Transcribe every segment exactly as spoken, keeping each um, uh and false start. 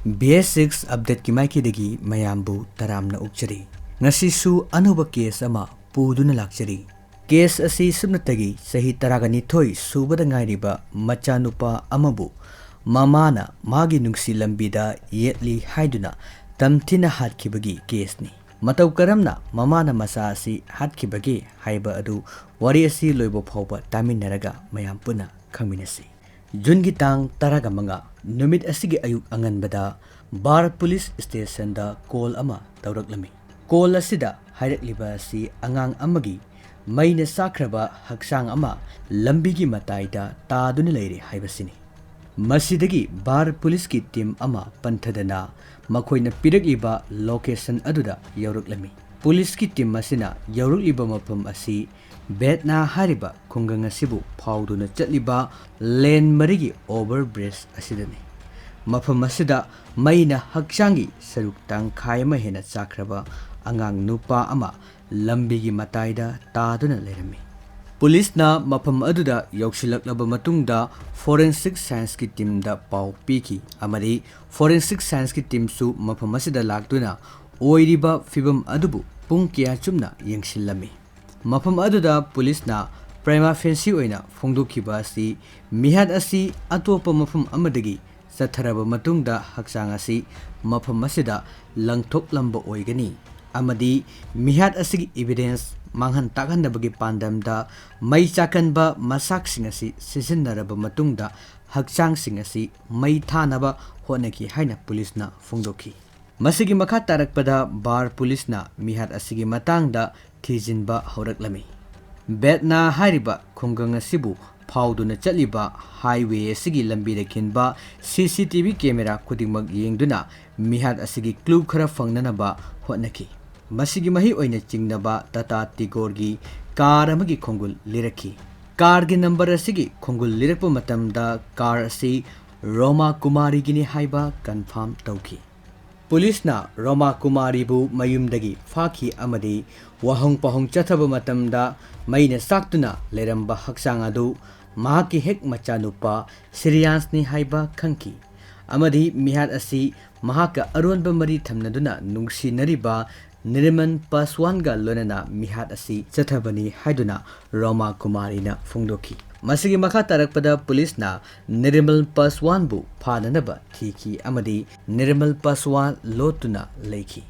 B S six updateꯀꯤ ꯃꯥꯏꯀꯩꯗꯒꯤ ꯃꯌꯥꯝꯕꯨ ꯇꯔꯥꯝꯅ ꯑꯣꯛꯆꯔꯤ꯫ ꯉꯁꯤꯁꯨ ꯑꯅꯧꯕ case ꯑꯃ ꯄꯨꯗꯨꯅ ꯂꯥꯛꯆꯔꯤ꯫ Case ꯑꯁꯤ ꯁꯨꯞꯅꯇꯒꯤ ꯆꯍꯤ ꯇꯔꯥꯒꯅꯤꯊꯣꯏ ꯁꯨꯕꯗ ꯉꯥꯏꯔꯤꯕ ꯃꯆꯥꯅꯨꯄꯥ ꯑꯃꯕꯨ ꯃꯃꯥꯅ ꯃꯥꯒꯤ ꯅꯨꯡꯁꯤ ꯂꯝꯕꯤꯗ ꯌꯦꯠꯂꯤ ꯍꯥꯏꯗꯨꯅ ꯇꯝꯊꯤꯅ ꯍꯥꯠꯈꯤꯕꯒꯤ caseꯅꯤ꯫ ꯃꯇꯧ ꯀꯔꯝꯅ ꯃꯃꯥꯅ ꯃꯆꯥ ꯑꯁꯤ ꯍꯥꯠꯈꯤꯕꯒꯦ ꯍꯥꯏꯕ ꯑꯗꯨ ꯋꯥꯔꯤ ꯑꯁꯤ ꯂꯣꯏꯕ ꯐꯥꯎꯕ ꯇꯥꯃꯤꯟꯅꯔꯒ ꯃꯌꯥꯝ ꯄꯨꯟꯅ ꯈꯪꯃꯤꯟꯅꯁꯤ꯫ Juneꯒꯤ ꯇꯥꯡ ꯇꯔꯥꯒ ꯃꯉꯥ ꯅꯨꯃꯤꯠ ꯑꯁꯤꯒꯤ ꯑꯌꯨꯛ ꯑꯉꯟꯕꯗ ꯕꯥꯔ police stationꯗ call ꯑꯃ ꯇꯧꯔꯛꯂꯝꯃꯤ꯫ Call ꯑꯁꯤꯗ ꯍꯥꯏꯔꯛꯂꯤꯕ ꯑꯁꯤ ꯑꯉꯥꯡ ꯑꯃꯒꯤ ꯃꯩꯅ ꯆꯥꯛꯈ꯭ꯔꯕ ꯍꯛꯆꯥꯡ ꯑꯃ ꯂꯝꯕꯤꯒꯤ ꯃꯇꯥꯏꯗ ꯇꯥꯗꯨꯅ ꯂꯩꯔꯦ ꯍꯥꯏꯕꯁꯤꯅꯤ꯫ ꯃꯁꯤꯗꯒꯤ ꯕꯥꯔ policeꯀꯤ team ꯑꯃ ꯄꯟꯊꯗꯅ ꯃꯈꯣꯏꯅ ꯄꯤꯔꯛꯂꯤꯕ location ꯑꯗꯨꯗ ꯌꯧꯔꯛꯂꯝꯃꯤ꯫ Policeꯀꯤ team ꯑꯁꯤꯅ ꯌꯧꯔꯛꯂꯤꯕ ꯃꯐꯝ ꯑꯁꯤ ꯕꯦꯠꯅꯥ ꯍꯥꯏꯔꯤꯕ ꯈꯨꯡꯒꯪ ꯑꯁꯤꯕꯨ ꯐꯥꯎꯗꯨꯅ ꯆꯠꯂꯤꯕ lane ꯃꯔꯤꯒꯤ over bridge ꯑꯁꯤꯗꯅꯤ꯫ ꯃꯐꯝ ꯑꯁꯤꯗ ꯃꯩꯅ ꯍꯛꯆꯥꯡꯒꯤ ꯁꯔꯨꯛ ꯇꯪꯈꯥꯏ ꯑꯃ ꯍꯦꯟꯅ ꯆꯥꯛꯈ꯭ꯔꯕ ꯑꯉꯥꯡ ꯅꯨꯄꯥ ꯑꯃ ꯂꯝꯕꯤꯒꯤ ꯃꯇꯥꯏꯗ ꯇꯥꯗꯨꯅ ꯂꯩꯔꯝꯃꯤ꯫ Policeꯅ ꯃꯐꯝ ꯑꯗꯨꯗ ꯌꯧꯁꯤꯜꯂꯛꯂꯕ ꯃꯇꯨꯡꯗ forensic scienceꯀꯤ teamꯗ ꯄꯥꯎ ꯄꯤꯈꯤ ꯑꯃꯗꯤ forensic scienceꯀꯤ teamꯁꯨ ꯃꯐꯝ ꯑꯁꯤꯗ ꯂꯥꯛꯇꯨꯅ ꯑꯣꯏꯔꯤꯕ ꯐꯤꯕꯝ ꯑꯗꯨꯕꯨ ꯄꯨꯡ ꯀꯌꯥ ꯆꯨꯝꯅ ꯌꯦꯡꯁꯤꯜꯂꯝꯃꯤ꯫ ꯃꯐꯝ ꯑꯗꯨꯗ policeꯅ prima facie ꯑꯣꯏꯅ ꯐꯣꯡꯗꯣꯛꯈꯤꯕ ꯑꯁꯤ ꯃꯤꯍꯥꯠ ꯑꯁꯤ ꯑꯇꯣꯞꯄ ꯃꯐꯝ ꯑꯃꯗꯒꯤ ꯆꯠꯊꯔꯕ ꯃꯇꯨꯡꯗ ꯍꯛꯆꯥꯡ ꯑꯁꯤ ꯃꯐꯝ ꯑꯁꯤꯗ ꯂꯪꯊꯣꯛꯂꯝꯕ ꯑꯣꯏꯒꯅꯤ ꯑꯃꯗꯤ ꯃꯤꯍꯥꯠ ꯑꯁꯤꯒꯤ evidence ꯃꯥꯡꯍꯟ ꯇꯥꯛꯍꯟꯅꯕꯒꯤ ꯄꯥꯟꯗꯝꯗ ꯃꯩ ꯆꯥꯛꯀꯟꯕ ꯃꯆꯥꯛꯁꯤꯡ ꯑꯁꯤ ꯁꯤꯖꯤꯟꯅꯔꯕ ꯃꯇꯨꯡꯗ ꯍꯛꯆꯥꯡꯁꯤꯡ ꯑꯁꯤ ꯃꯩ ꯊꯥꯅꯕ ꯍꯣꯠꯅꯈꯤ ꯍꯥꯏꯅ policeꯅ ꯐꯣꯡꯗꯣꯛꯈꯤ꯫ ꯃꯁꯤꯒꯤ ꯃꯈꯥ ꯇꯥꯔꯛꯄꯗ ꯕꯥꯔ policeꯅ ꯃꯤꯍꯥꯠ ꯑꯁꯤꯒꯤ ꯃꯇꯥꯡꯗ ꯊꯤꯖꯤꯟꯕ ꯍꯧꯔꯛꯂꯝꯃꯤ꯫ ꯕꯦꯠꯅꯥ ꯍꯥꯏꯔꯤꯕ ꯈꯨꯡꯒꯪ ꯑꯁꯤꯕꯨ ꯐꯥꯎꯗꯨꯅ ꯆꯠꯂꯤꯕ highway ꯑꯁꯤꯒꯤ ꯂꯝꯕꯤꯗ ꯈꯤꯟꯕ C C T V camera ꯈꯨꯗꯤꯡꯃꯛ ꯌꯦꯡꯗꯨꯅ ꯃꯤꯍꯥꯠ ꯑꯁꯤꯒꯤ clue ꯈꯔ ꯐꯪꯅꯅꯕ ꯍꯣꯠꯅꯈꯤ꯫ ꯃꯁꯤꯒꯤ ꯃꯍꯩ ꯑꯣꯏꯅ ꯆꯤꯡꯅꯕ Tata Tigoreꯒꯤ car ꯑꯃꯒꯤ ꯈꯣꯡꯒꯨꯜ ꯂꯤꯔꯛꯈꯤ꯫ Carꯒꯤ number ꯑꯁꯤꯒꯤ ꯈꯣꯡꯒꯨꯜ ꯂꯤꯔꯛꯄ ꯃꯇꯝꯗ car ꯑꯁꯤ ꯔꯣꯃꯥ ꯀꯨꯃꯥꯔꯤꯒꯤꯅꯤ ꯍꯥꯏꯕ confirm ꯇꯧꯈꯤ꯫ Policeꯅ ꯔꯣꯃꯥ ꯀꯨꯃꯥꯔꯤꯕꯨ ꯃꯌꯨꯝꯗꯒꯤ ꯐꯥꯈꯤ ꯑꯃꯗꯤ ꯋꯥꯍꯪ ꯄꯥꯎꯍꯪ ꯆꯠꯊꯕ ꯃꯇꯝꯗ ꯃꯩꯅ ꯆꯥꯛꯇꯨꯅ ꯂꯩꯔꯝꯕ ꯍꯛꯆꯥꯡ ꯑꯗꯨ ꯃꯍꯥꯛꯀꯤ ꯍꯦꯛ ꯃꯆꯥꯅꯨꯄꯥ ꯁꯤꯔꯤꯌꯥꯟꯁꯅꯤ ꯍꯥꯏꯕ ꯈꯪꯈꯤ꯫ ꯑꯃꯗꯤ ꯃꯤꯍꯥꯠ ꯑꯁꯤ ꯃꯍꯥꯛꯀ ꯑꯔꯣꯟꯕ ꯃꯔꯤ ꯊꯝꯅꯗꯨꯅ ꯅꯨꯡꯁꯤꯅꯔꯤꯕ ꯅꯤꯔꯃꯜ ꯄꯥꯁꯋꯥꯟꯒ ꯂꯣꯏꯅꯅ ꯃꯤꯍꯥꯠ ꯑꯁꯤ ꯆꯠꯊꯕꯅꯤ ꯍꯥꯏꯗꯨꯅ ꯔꯣꯃꯥ ꯀꯨꯃꯥꯔꯤꯅ ꯐꯣꯡꯗꯣꯛꯈꯤ꯫ ꯃꯁꯤꯒꯤ ꯃꯈꯥ ꯇꯥꯔꯛꯄꯗ ꯄꯨꯂꯤꯁꯅ ꯅꯤꯔꯃꯜ ꯄꯥꯁꯋꯥꯟꯕꯨ ꯐꯥꯅꯅꯕ ꯊꯤꯈꯤ ꯑꯃꯗꯤ ꯅꯤꯔꯃꯜ ꯄꯥꯁꯋꯥꯟ ꯂꯣꯠꯇꯨꯅ ꯂꯩꯈꯤ꯫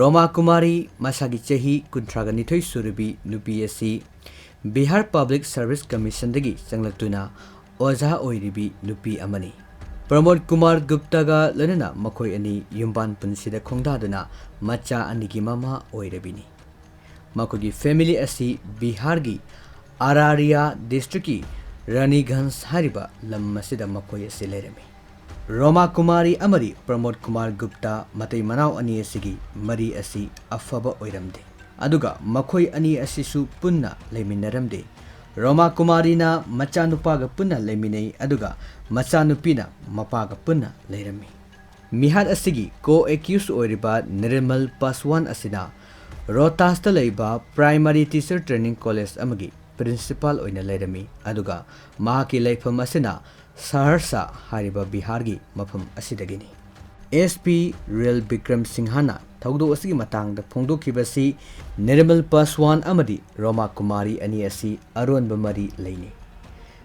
ꯔꯣꯃꯥ ꯀꯨꯃꯥꯔꯤ ꯃꯁꯥꯒꯤ ꯆꯍꯤ ꯀꯨꯟꯊ꯭ꯔꯥꯒ ꯅꯤꯊꯣꯏ ꯁꯨꯔꯕꯤ ꯅꯨꯄꯤ ꯑꯁꯤ ꯕꯤꯍꯥꯔ ꯄꯕ꯭ꯂꯤꯛ ꯁꯔꯚꯤꯁ ꯀꯃꯤꯁꯟꯗꯒꯤ ꯆꯪꯂꯛꯇꯨꯅ ꯑꯣꯖꯥ ꯑꯣꯏꯔꯤꯕꯤ ꯅꯨꯄꯤ ꯑꯃꯅꯤ꯫ ꯄ꯭ꯔꯃꯣꯗ ꯀꯨꯃꯥꯔ ꯒꯨꯞꯇꯥꯒ ꯂꯣꯏꯅꯅ ꯃꯈꯣꯏ ꯑꯅꯤ ꯌꯨꯝꯕꯥꯟ ꯄꯨꯟꯁꯤꯗ ꯈꯣꯡꯗꯥꯗꯨꯅ ꯃꯆꯥ ꯑꯅꯤꯒꯤ ꯃꯃꯥ ꯑꯣꯏꯔꯕꯤꯅꯤ꯫ ꯃꯈꯣꯏꯒꯤ ꯐꯦꯃꯤꯂꯤ ꯑꯁꯤ ꯕꯤꯍꯥꯔꯒꯤ ꯑꯔꯥꯔꯤꯌꯥ ꯗꯤꯁꯇ꯭ꯔꯤꯛꯀꯤ ꯔꯥꯅꯤꯒꯟꯖ ꯍꯥꯏꯔꯤꯕ ꯂꯝ ꯑꯁꯤꯗ ꯃꯈꯣꯏ ꯑꯁꯤ ꯂꯩꯔꯝꯃꯤ꯫ ꯔꯣꯃꯥ ꯀꯨꯃꯥꯔꯤ ꯑꯃꯗꯤ ꯄ꯭ꯔꯃꯣꯗ ꯀꯨꯃꯥꯔ ꯒꯨꯞꯇꯥ ꯃꯇꯩ ꯃꯅꯥꯎ ꯑꯅꯤ ꯑꯁꯤꯒꯤ ꯃꯔꯤ ꯑꯁꯤ ꯑꯐꯕ ꯑꯣꯏꯔꯝꯗꯦ꯫ ꯑꯗꯨꯒ ꯃꯈꯣꯏ ꯑꯅꯤ ꯑꯁꯤꯁꯨ ꯄꯨꯟꯅ ꯂꯩꯃꯤꯟꯅꯔꯝꯗꯦ꯫ ꯔꯣꯃꯥ ꯀꯨꯃꯥꯔꯤꯅ ꯃꯆꯥꯅꯨꯄꯥꯒ ꯄꯨꯟꯅ ꯂꯩꯃꯤꯟꯅꯩ, ꯑꯗꯨꯒ ꯃꯆꯥꯅꯨꯄꯤꯅ ꯃꯄꯥꯒ ꯄꯨꯟꯅ ꯂꯩꯔꯝꯃꯤ꯫ ꯃꯤꯍꯥꯠ ꯑꯁꯤꯒꯤ ꯀꯣ ꯑꯦꯀ꯭ꯌꯨꯁ ꯑꯣꯏꯔꯤꯕ ꯅꯤꯔꯃꯜ ꯄꯥꯁꯋꯥꯟ ꯑꯁꯤꯅ ꯔꯣꯍꯇꯥꯁꯇ ꯂꯩꯕ ꯄ꯭ꯔꯥꯏꯃꯔꯤ ꯇꯤꯆꯔ ꯇ꯭ꯔꯦꯅꯤꯡ ꯀꯣꯂꯦꯖ ꯑꯃꯒꯤ ꯄ꯭ꯔꯤꯟꯁꯤꯄꯥꯜ ꯑꯣꯏꯅ ꯂꯩꯔꯝꯃꯤ, ꯑꯗꯨꯒ ꯃꯍꯥꯛꯀꯤ ꯂꯩꯐꯝ ꯑꯁꯤꯅ ꯁꯍꯔꯁꯥ ꯍꯥꯏꯔꯤꯕ ꯕꯤꯍꯥꯔꯒꯤ ꯃꯐꯝ ꯑꯁꯤꯗꯒꯤꯅꯤ꯫ ꯑꯦꯁ ꯄꯤ ꯔꯤꯌꯦꯜ ꯕꯤꯀ꯭ꯔꯝ ꯁꯤꯡꯍꯅ ꯊꯧꯗꯣꯛ ꯑꯁꯤꯒꯤ ꯃꯇꯥꯡꯗ ꯐꯣꯡꯗꯣꯛꯈꯤꯕꯁꯤ, ꯅꯤꯔꯃꯜ ꯄꯥꯁꯋꯥꯟ ꯑꯃꯗꯤ ꯔꯣꯃꯥ ꯀꯨꯃꯥꯔꯤ ꯑꯅꯤ ꯑꯁꯤ ꯑꯔꯣꯟꯕ ꯃꯔꯤ ꯂꯩꯅꯩ꯫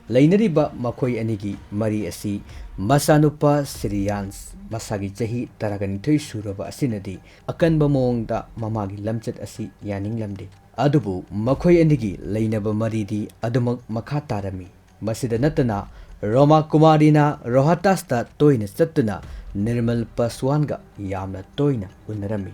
ꯂꯩꯅꯔꯤꯕ ꯃꯈꯣꯏ ꯑꯅꯤꯒꯤ ꯃꯔꯤ ꯑꯁꯤ ꯃꯆꯥꯅꯨꯄꯥ ꯁꯤꯔꯤꯌꯥꯟꯁ, ꯃꯁꯥꯒꯤ ꯆꯍꯤ ꯇꯔꯥꯒ ꯅꯤꯊꯣꯏ ꯁꯨꯔꯕ ꯑꯁꯤꯅꯗꯤ ꯑꯀꯟꯕ ꯃꯑꯣꯡꯗ ꯃꯃꯥꯒꯤ ꯂꯝꯆꯠ ꯑꯁꯤ ꯌꯥꯅꯤꯡꯂꯝꯗꯦ꯫ ꯑꯗꯨꯕꯨ ꯃꯈꯣꯏ ꯑꯅꯤꯒꯤ ꯂꯩꯅꯕ ꯃꯔꯤꯗꯤ ꯑꯗꯨꯃꯛ ꯃꯈꯥ ꯇꯥꯔꯝꯃꯤ꯫ ꯃꯁꯤꯗ ꯅꯠꯇꯅ, ꯔꯣꯃꯥ ꯀꯨꯃꯥꯔꯤꯅ ꯔꯣꯍꯇꯥꯁꯇ ꯇꯣꯏꯅ ꯆꯠꯇꯨꯅ ꯅꯤꯔꯃꯜ ꯄꯥꯁꯋꯥꯟꯒ ꯌꯥꯝꯅ ꯇꯣꯏꯅ ꯎꯅꯔꯝꯃꯤ꯫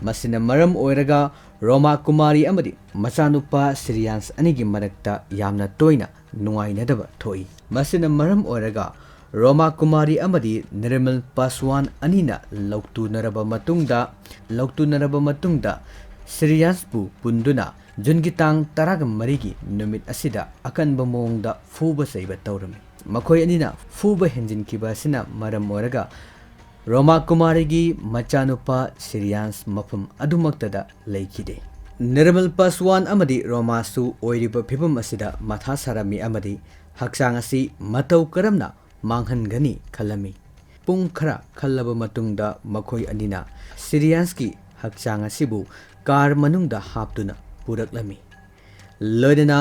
ꯃꯁꯤꯅ ꯃꯔꯝ ꯑꯣꯏꯔꯒ ꯔꯣꯃꯥ ꯀꯨꯃꯥꯔꯤ ꯑꯃꯗꯤ ꯃꯆꯥꯅꯨꯄꯥ ꯁꯤꯔꯤꯌꯥꯟꯁ ꯑꯅꯤꯒꯤ ꯃꯔꯛꯇ ꯌꯥꯝꯅ ꯇꯣꯏꯅ ꯅꯨꯡꯉꯥꯏꯅꯗꯕ ꯊꯣꯛꯏ꯫ ꯃꯁꯤꯅ ꯃꯔꯝ ꯑꯣꯏꯔꯒ ꯔꯣꯃꯥ ꯀꯨꯃꯥꯔꯤ ꯑꯃꯗꯤ ꯅꯤꯔꯃꯜ ꯄꯥꯁꯋꯥꯟ ꯑꯅꯤꯅ ꯂꯧꯇꯨꯅꯔꯕ ꯃꯇꯨꯡꯗ, ꯂꯧꯇꯨꯅꯔꯕ ꯃꯇꯨꯡꯗ ꯁꯤꯔꯤꯌꯥꯟꯁꯄꯨ ꯄꯨꯟꯗꯨꯅ ꯖꯨꯟꯒꯤ ꯇꯥꯡ ꯇꯔꯥꯒ ꯃꯔꯤꯒꯤ ꯅꯨꯃꯤꯠ ꯑꯁꯤꯗ ꯑꯀꯟꯕ ꯃꯑꯣꯡꯗ ꯐꯨꯕ ꯆꯩꯕ ꯇꯧꯔꯝꯃꯤ꯫ ꯃꯈꯣꯏ ꯑꯅꯤꯅ ꯐꯨꯕ ꯍꯦꯟꯖꯤꯟꯈꯤꯕ ꯑꯁꯤꯅ ꯃꯔꯝ ꯑꯣꯏꯔꯒ ꯔꯣꯃꯥ ꯀꯨꯃꯥꯔꯤꯒꯤ ꯃꯆꯥꯅꯨꯄꯥ ꯁꯤꯔꯤꯌꯥꯟꯁ ꯃꯐꯝ ꯑꯗꯨꯃꯛꯇꯗ ꯂꯩꯈꯤꯗꯦ꯫ ꯅꯤꯔꯃꯜ ꯄꯥꯁꯋꯥꯟ ꯑꯃꯗꯤ ꯔꯣꯃꯥꯁꯨ ꯑꯣꯏꯔꯤꯕ ꯐꯤꯚꯝ ꯑꯁꯤꯗ ꯃꯊꯥ ꯁꯥꯔꯝꯃꯤ ꯑꯃꯗꯤ ꯍꯛꯆꯥꯡ ꯑꯁꯤ ꯃꯇꯧ ꯀꯔꯝꯅ ꯃꯥꯡꯍꯟꯒꯅꯤ ꯈꯜꯂꯝꯃꯤ꯫ ꯄꯨꯡ ꯈꯔ ꯈꯜꯂꯕ ꯃꯇꯨꯡꯗ ꯃꯈꯣꯏ ꯑꯅꯤꯅ ꯁꯤꯔꯤꯌꯥꯟꯁꯀꯤ ꯍꯛꯆꯥꯡ ꯑꯁꯤꯕꯨ ꯀꯥꯔ ꯃꯅꯨꯡꯗ ꯍꯥꯞꯇꯨꯅ ꯄꯨꯔꯛꯂꯝꯃꯤ꯫ ꯂꯣꯏꯅꯅ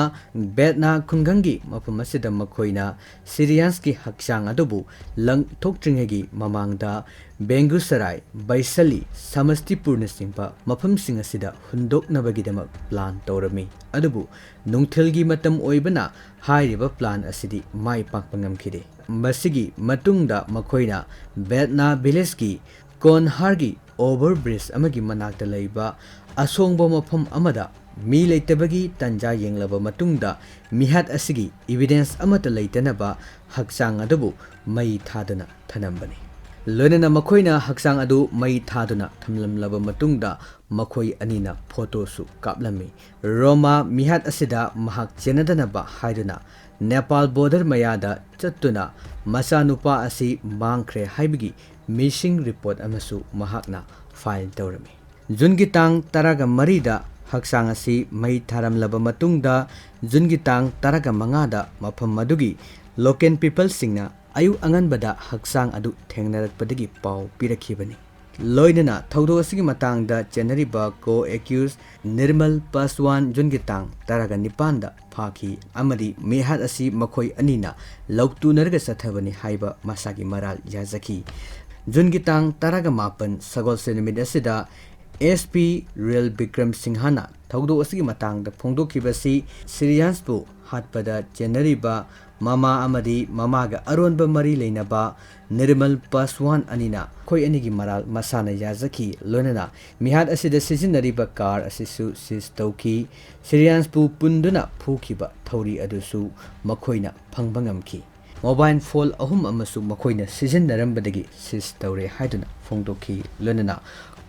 ꯕꯦꯠꯅꯥ ꯈꯨꯡꯒꯪꯒꯤ ꯃꯐꯝ ꯑꯁꯤꯗ ꯃꯈꯣꯏꯅ ꯁꯤꯔꯤꯌꯥꯟꯁꯀꯤ ꯍꯛꯆꯥꯡ ꯑꯗꯨꯕꯨ ꯂꯪꯊꯣꯛꯇ꯭ꯔꯤꯉꯩꯒꯤ ꯃꯃꯥꯡꯗ ꯕꯦꯡꯒꯨꯁꯔꯥꯏ, ꯕꯩꯁꯂꯤ, ꯁꯃꯁꯇꯤꯄꯨꯔꯅꯆꯤꯡꯕ ꯃꯐꯝꯁꯤꯡ ꯑꯁꯤꯗ ꯍꯨꯟꯗꯣꯛꯅꯕꯒꯤꯗꯃꯛ ꯄ꯭ꯂꯥꯟ ꯇꯧꯔꯝꯃꯤ꯫ ꯑꯗꯨꯕꯨ ꯅꯨꯡꯊꯤꯜꯒꯤ ꯃꯇꯝ ꯑꯣꯏꯕꯅ ꯍꯥꯏꯔꯤꯕ ꯄ꯭ꯂꯥꯟ ꯑꯁꯤꯗꯤ ꯃꯥꯏ ꯄꯥꯛꯄ ꯉꯝꯈꯤꯗꯦ꯫ ꯃꯁꯤꯒꯤ ꯃꯇꯨꯡꯗ ꯃꯈꯣꯏꯅ ꯕꯦꯠꯅꯥ ꯚꯤꯂꯦꯖꯀꯤ ꯀꯣꯟꯍꯥꯔꯒꯤ ꯑꯣꯚꯔ ꯕ꯭ꯔꯤꯖ ꯑꯃꯒꯤ ꯃꯅꯥꯛꯇ ꯂꯩꯕ ꯑꯁꯣꯡꯕ ꯃꯐꯝ ꯑꯃꯗ ꯃꯤ ꯂꯩꯇꯕꯒꯤ ꯇꯥꯟꯖꯥ ꯌꯦꯡꯂꯕ ꯃꯇꯨꯡꯗ ꯃꯤꯍꯥꯠ ꯑꯁꯤꯒꯤ ꯏꯚꯤꯗꯦꯟꯁ ꯑꯃꯠꯇ ꯂꯩꯇꯅꯕ ꯍꯛꯆꯥꯡ ꯑꯗꯨꯕꯨ ꯃꯩ ꯊꯥꯗꯨꯅ ꯊꯅꯝꯕꯅꯤ꯫ ꯂꯣꯏꯅꯅ ꯃꯈꯣꯏꯅ ꯍꯛꯆꯥꯡ ꯑꯗꯨ ꯃꯩ ꯊꯥꯗꯨꯅ ꯊꯝꯂꯝꯂꯕ ꯃꯇꯨꯡꯗ ꯃꯈꯣꯏ ꯑꯅꯤꯅ ꯐꯣꯇꯣꯁꯨ ꯀꯥꯞꯂꯝꯃꯤ꯫ ꯔꯣꯃꯥ ꯃꯤꯍꯥꯠ ꯑꯁꯤꯗ ꯃꯍꯥꯛ ꯆꯦꯟꯅꯗꯅꯕ ꯍꯥꯏꯗꯨꯅ ꯅꯦꯄꯥꯜ ꯕꯣꯔꯗꯔ ꯃꯌꯥꯗ ꯆꯠꯇꯨꯅ ꯃꯆꯥꯅꯨꯄꯥ ꯑꯁꯤ ꯃꯥꯡꯈ꯭ꯔꯦ ꯍꯥꯏꯕꯒꯤ ꯃꯤꯁꯤꯡ ꯔꯤꯄꯣꯔꯠ ꯑꯃꯁꯨ ꯃꯍꯥꯛꯅ ꯐꯥꯏꯜ ꯇꯧꯔꯝꯃꯤ꯫ ꯖꯨꯟꯒꯤ ꯇꯥꯡ ꯇꯔꯥꯒ ꯃꯔꯤꯗ ꯍꯛꯆꯥꯡ ꯑꯁꯤ ꯃꯩ ꯊꯥꯔꯝꯂꯕ ꯃꯇꯨꯡꯗ, ꯖꯨꯟꯒꯤ ꯇꯥꯡ ꯇꯔꯥꯒ ꯃꯉꯥꯗ ꯃꯐꯝ ꯑꯗꯨꯒꯤ ꯂꯣꯀꯦꯜ ꯄꯤꯄꯜꯁꯤꯡꯅ ꯑꯌꯨꯛ ꯑꯉꯟꯕꯗ ꯍꯛꯆꯥꯡ ꯑꯗꯨ ꯊꯦꯡꯅꯔꯛꯄꯗꯒꯤ ꯄꯥꯎ ꯄꯤꯔꯛꯈꯤꯕꯅꯤ꯫ ꯂꯣꯏꯅꯅ ꯊꯧꯗꯣꯛ ꯑꯁꯤꯒꯤ ꯃꯇꯥꯡꯗ ꯆꯦꯟꯅꯔꯤꯕ ꯀꯣ ꯑꯦꯀ꯭ꯌꯨꯁ ꯅꯤꯔꯃꯜ ꯄꯥꯁꯋꯥꯟ ꯖꯨꯟꯒꯤ ꯇꯥꯡ ꯇꯔꯥꯒ ꯅꯤꯄꯥꯟꯗ ꯐꯥꯈꯤ ꯑꯃꯗꯤ ꯃꯤꯍꯥꯠ ꯑꯁꯤ ꯃꯈꯣꯏ ꯑꯅꯤꯅ ꯂꯧꯇꯨꯅꯔꯒ ꯆꯠꯊꯕꯅꯤ ꯍꯥꯏꯕ ꯃꯁꯥꯒꯤ ꯃꯔꯥꯜ ꯌꯥꯖꯈꯤ꯫ ꯖꯨꯟꯒꯤ ꯇꯥꯡ ꯇꯔꯥꯒ ꯃꯥꯄꯟ ꯁꯒꯣꯜꯁꯦꯟ ꯅꯨꯃꯤꯠ ꯑꯁꯤꯗ ꯑꯦꯁ ꯄꯤ ꯔꯤꯌꯦꯜ ꯕꯤꯀ꯭ꯔꯝ ꯁꯤꯡꯍꯅ ꯊꯧꯗꯣꯛ ꯑꯁꯤꯒꯤ ꯃꯇꯥꯡꯗ ꯐꯣꯡꯗꯣꯛꯈꯤꯕꯁꯤ, ꯁꯤꯔꯤꯌꯥꯟꯁꯄꯨ ꯍꯥꯠꯄꯗ ꯆꯦꯟꯅꯔꯤꯕ ꯃꯃꯥ ꯑꯃꯗꯤ ꯃꯃꯥꯒ ꯑꯔꯣꯟꯕ ꯃꯔꯤ ꯂꯩꯅꯕ ꯅꯤꯔꯃꯜ ꯄꯥꯁꯋꯥꯟ ꯑꯅꯤꯅ ꯃꯈꯣꯏ ꯑꯅꯤꯒꯤ ꯃꯔꯥꯜ ꯃꯁꯥꯅ ꯌꯥꯖꯈꯤ꯫ ꯂꯣꯏꯅꯅ ꯃꯤꯍꯥꯠ ꯑꯁꯤꯗ ꯁꯤꯖꯤꯟꯅꯔꯤꯕ ꯀꯥꯔ ꯑꯁꯤꯁꯨ ꯁꯤꯖ ꯇꯧꯈꯤ꯫ ꯁꯤꯔꯤꯌꯥꯟꯁꯄꯨ ꯄꯨꯟꯗꯨꯅ ꯐꯨꯈꯤꯕ ꯊꯧꯔꯤ ꯑꯗꯨꯁꯨ ꯃꯈꯣꯏꯅ ꯐꯪꯕ ꯉꯝꯈꯤ꯫ ꯃꯣꯕꯥꯏꯜ ꯐꯣꯟ ꯑꯍꯨꯝ ꯑꯃꯁꯨ ꯃꯈꯣꯏꯅ ꯁꯤꯖꯤꯟꯅꯔꯝꯕꯗꯒꯤ ꯁꯤꯖ ꯇꯧꯔꯦ ꯍꯥꯏꯗꯨꯅ ꯐꯣꯡꯗꯣꯛꯈꯤ꯫ ꯂꯣꯏꯅꯅ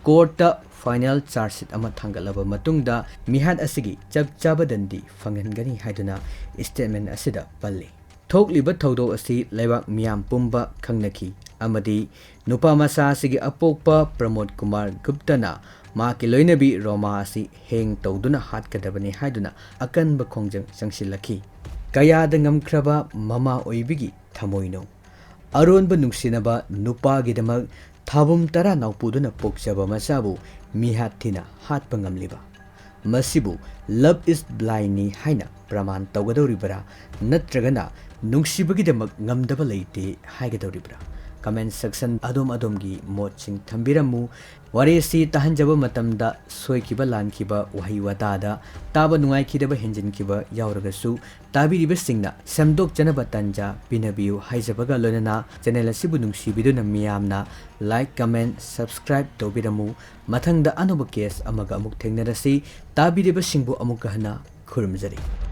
ꯀꯣꯔꯠꯇ ꯐꯥꯏꯅꯦꯜ ꯆꯥꯔꯖꯁꯤꯠ ꯑꯃ ꯊꯥꯡꯒꯠꯂꯕ ꯃꯇꯨꯡꯗ ꯃꯤꯍꯥꯠ ꯑꯁꯤꯒꯤ ꯆꯞ ꯆꯥꯕ ꯗꯟꯗꯤ ꯐꯪꯍꯟꯒꯅꯤ ꯍꯥꯏꯗꯨꯅ ꯁ꯭ꯇꯦꯠꯃꯦꯟ ꯑꯁꯤꯗ ꯄꯜꯂꯤ꯫ ꯊꯣꯛꯂꯤꯕ ꯊꯧꯗꯣꯛ ꯑꯁꯤ ꯂꯩꯕꯥꯛ ꯃꯤꯌꯥꯝ ꯄꯨꯝꯕ ꯈꯪꯅꯈꯤ ꯑꯃꯗꯤ ꯅꯨꯄꯥ ꯃꯆꯥ ꯑꯁꯤꯒꯤ ꯑꯄꯣꯛꯄ ꯄ꯭ꯔꯃꯣꯗ ꯀꯨꯃꯥꯔ ꯒꯨꯞꯇꯅ ꯃꯍꯥꯛꯀꯤ ꯂꯣꯏꯅꯕꯤ ꯔꯣꯃꯥ ꯑꯁꯤ ꯍꯦꯡ ꯇꯧꯗꯨꯅ ꯍꯥꯠꯀꯗꯕꯅꯤ ꯍꯥꯏꯗꯨꯅ ꯑꯀꯟꯕ ꯈꯣꯡꯖꯪ ꯆꯪꯁꯤꯜꯂꯛꯈꯤ꯫ ꯀꯌꯥꯗ ꯉꯝꯈ꯭ꯔꯕ ꯃꯃꯥ ꯑꯣꯏꯕꯤꯒꯤ ꯊꯃꯣꯏꯅꯣ? ꯑꯔꯣꯟꯕ ꯅꯨꯡꯁꯤꯅꯕ ꯅꯨꯄꯥꯒꯤꯗꯃꯛ ꯊꯥꯕꯨꯝ ꯇꯔꯥ ꯅꯥꯎꯄꯨꯗꯨꯅ ꯄꯣꯛꯆꯕ ꯃꯆꯥꯕꯨ ꯃꯤꯍꯥꯠ ꯊꯤꯅ ꯍꯥꯠꯄ ꯉꯝꯂꯤꯕ꯫ ꯃꯁꯤꯕꯨ love is blindꯅꯤ ꯍꯥꯏꯅ ꯄ꯭ꯔꯃꯥꯟ ꯇꯧꯒꯗꯧꯔꯤꯕꯔꯥ, ꯅꯠꯇ꯭ꯔꯒꯅ ꯅꯨꯡꯁꯤꯕꯒꯤꯗꯃꯛ ꯉꯝꯗꯕ ꯂꯩꯇꯦ ꯍꯥꯏꯒꯗꯧꯔꯤꯕ꯭ꯔꯥ? Comment section ꯑꯗꯣꯝ ꯑꯗꯣꯝꯒꯤ ꯃꯣꯠꯁꯤꯡ ꯊꯝꯕꯤꯔꯝꯃꯨ꯫ ꯋꯥꯔꯤ ꯑꯁꯤ ꯇꯥꯍꯟꯖꯕ ꯃꯇꯝꯗ ꯁꯣꯏꯈꯤꯕ ꯂꯥꯟꯈꯤꯕ ꯋꯥꯍꯩ ꯋꯥꯇꯥꯗ ꯇꯥꯕ ꯅꯨꯡꯉꯥꯏꯈꯤꯗꯕ ꯍꯦꯟꯖꯤꯟꯈꯤꯕ ꯌꯥꯎꯔꯒꯁꯨ ꯇꯥꯕꯤꯔꯤꯕꯁꯤꯡꯅ ꯁꯦꯝꯗꯣꯛꯆꯅꯕ ꯇꯥꯟꯖꯥ ꯄꯤꯅꯕꯤꯌꯨ ꯍꯥꯏꯖꯕꯒ ꯂꯣꯏꯅꯅ channel ꯑꯁꯤꯕꯨ ꯅꯨꯡꯁꯤꯕꯤꯗꯨꯅ ꯃꯤꯌꯥꯝꯅ like, comment, subscribe ꯇꯧꯕꯤꯔꯝꯃꯨ꯫ ꯃꯊꯪꯗ ꯑꯅꯧꯕ case ꯑꯃꯒ ꯑꯃꯨꯛ ꯊꯦꯡꯅꯔꯁꯤ꯫ ꯇꯥꯕꯤꯔꯤꯕꯁꯤꯡꯕꯨ ꯑꯃꯨꯛꯀ ꯍꯟꯅ ꯈꯨꯔꯨꯝꯖꯔꯤ꯫